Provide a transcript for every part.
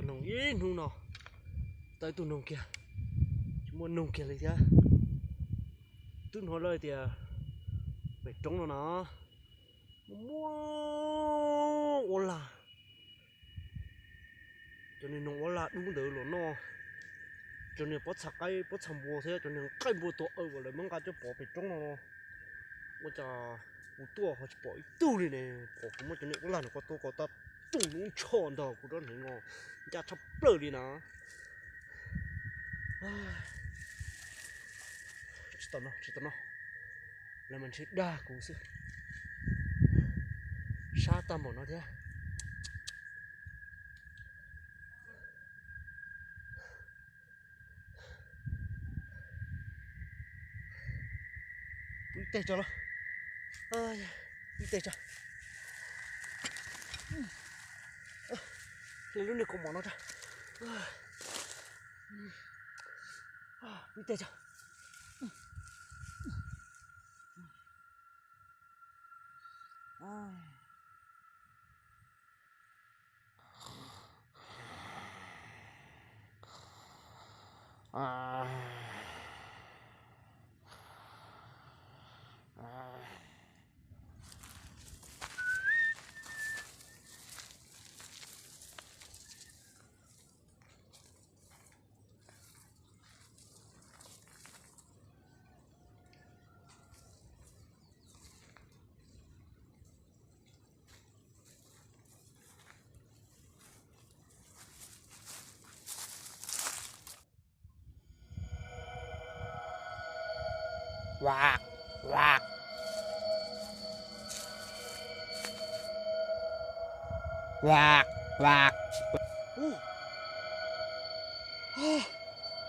Noog ib hnub no, tau ib tug noog kiag, tsis muaj noog kiag li thiab. Twb hnov lawv tias pem roob no na, muaj muaj ua lag. Cov niag noog ua lag dub ntawd los noj, cov niag pob txha qaib pob txha npua thiab cov niag qaib npua tuag aw uas lawv muab nqa coj pov pem roob no. Ua cas kuv tuaj ho tsis pom ib tug li ne? Pom kuv muab cov niag ua lag no ko tua ko tab toom lub tsho ntog kuv rab hneev no ncaj tshaj plaws li na. Tsis tau no, tsis tau no, lawv mas ntshe dag kuv xwb. Sab tag npaum no thiab. Pub ib teg tso lauj. Pub ib teg tso. Hle lub niag kaus mom no tso. Pub ib teg tso.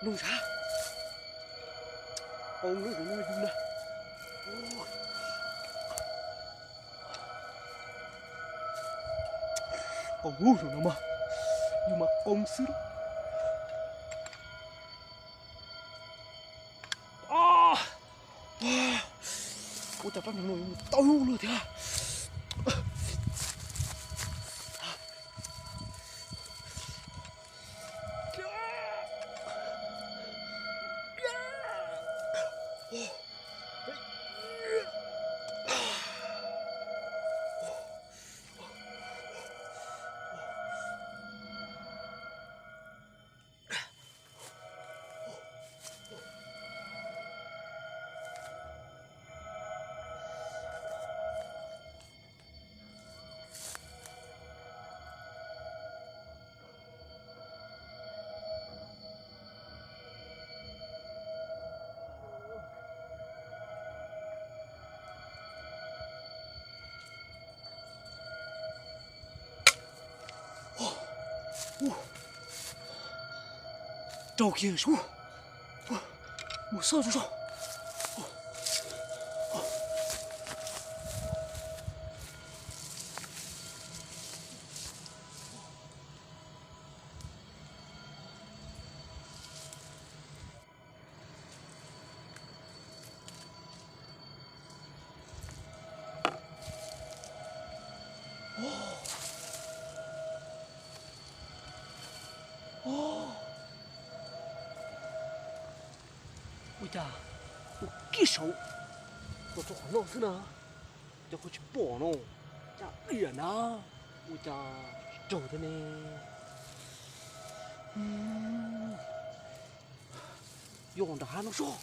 Noog sab, qau lub no yug na. Qau lub no mas, yug mas qau xwb. Ua cas rab hneev no yuav mus tau luaj thiab. Raug kiag sub, mus xauj tso. Ua cas ua kiag saud, ua rau qhov no xwb na, cov qhov tsis pom no, cas iam na, ua cas tsis raug thiab ne. Yuav nram hav no soj.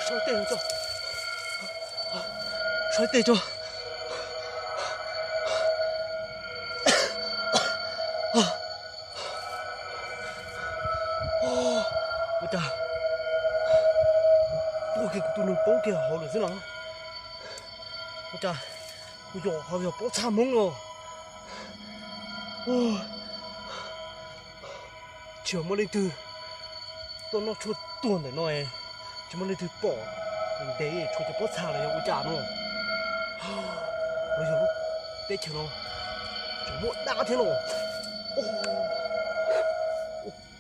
Sawv tes tso, sawv tes tso. Tus neeg poob kiag hauv lawm xwb los? Ua cas kuv yog ho yog poob txha hmoob no? Tsis muaj leej twg tuaj noj tshuaj tuag ntawm no, tsis muaj leej twg pom ntev, tshuav cov pob txha los yog ua cas no? Los yog lub teb chaws no tseem muaj dab thiab no?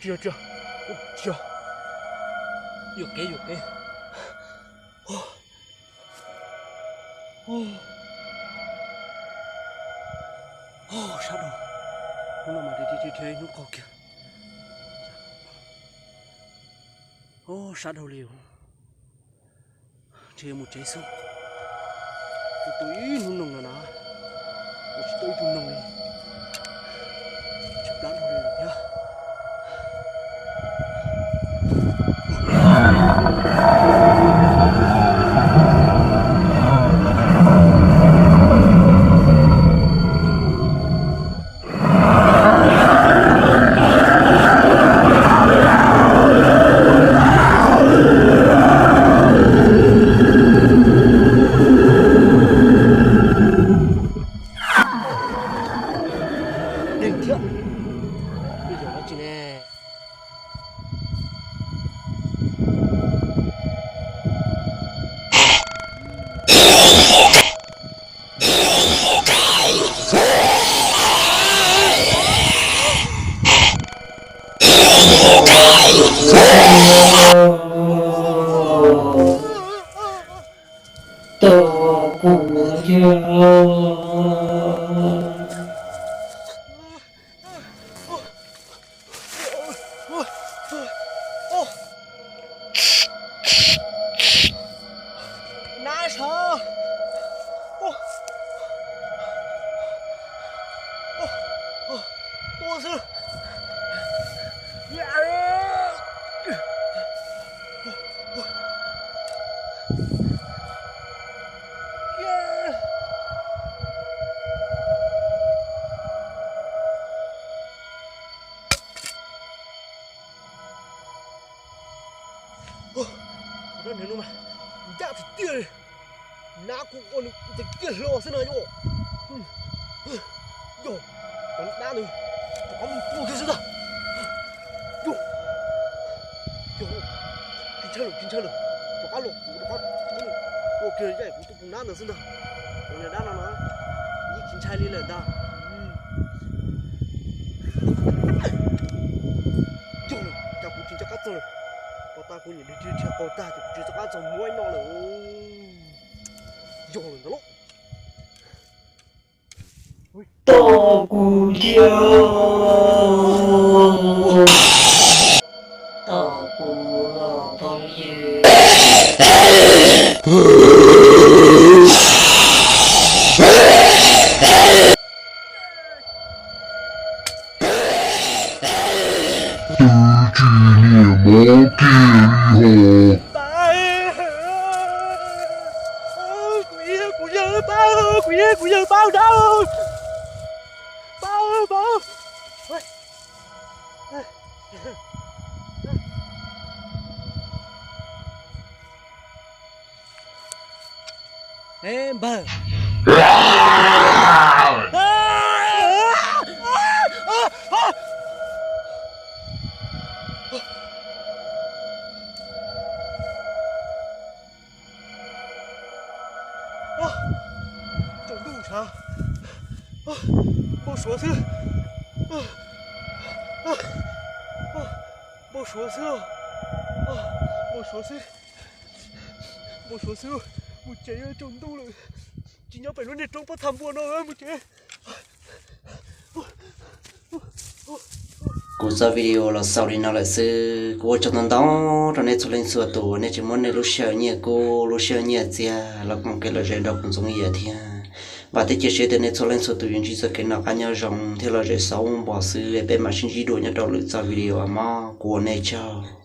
Tsis yog, tsis yog, yuam kev, yuam kev. Sab dhau, hnub no mas dhia dhia dhia ib hnub qaug kiag. Sab dhau li, ntshe yuav mus tsev xwb. Kuv tu ib hnub noog no na, kuv tsis tau ib tug noog li, tsis plab dhau li lawm thiab. Deeg thiab, yog dab tsi ne? Tos kuv thiab. Nab sav. Tua xwb. Kuv rab hneev no mas ncaj tiag tiag li, nab kuv ua nws tiag tiag hlo xwb na yom. Yog, cov dab ntawd rov qab mus tua kiag xwb ntag. Yog, yog, tsis ntshai lawm, tsis ntshai lawm, rov qab los kuv rov qab mus tua kiag yam kuv tua tus nab ntawd xwb ntag. Cov niag dab no no yeej tsis ntshai li lawm ntag. Yog lawm, cas kuv tsis nco qab txog lawm. Pov tag kuv niam dhia dhia qaug tag ces kuv tsis nco qab txog muab ib no lawm. Yog lawm ntag lauj. Tos kuv thiab. Tos kuv los phooj ywg. Twb tsis niam mob kiag li hos. Kuv yawg, kuv yawg, pab, kuv yawg, kuv yawg, pab dab, pab, pab. Npawg. Tsaus ntuj ntshav, npau suav xwb, npau suav xwb, npau suav xwb, npau suav xwb. Mus tsev, tsaus ntuj lawm, tsis nyob pem lub niag roob pob txha npua no, mus tsev. Kuv txoj video los xaus li no lawm xwb. Kuv ua tsaug ntau ntau rau nej txhua leej txhua tus, nej tseem muab nej lub sij hawm nyiaj kub lub sij hawm nyiaj txiag los koom kev lom zem nrog kuv Ntxoov Yias thiab. Vam thiab cia siab tias nej txhua leej txhua tus yuav ntsib txoj kev noj qab nyob zoo thiab lom zem xauv npog xwb. Peb mam sib ntsib dua nyob rau lwm txoj video os mog. Kuv ua nej tsaug.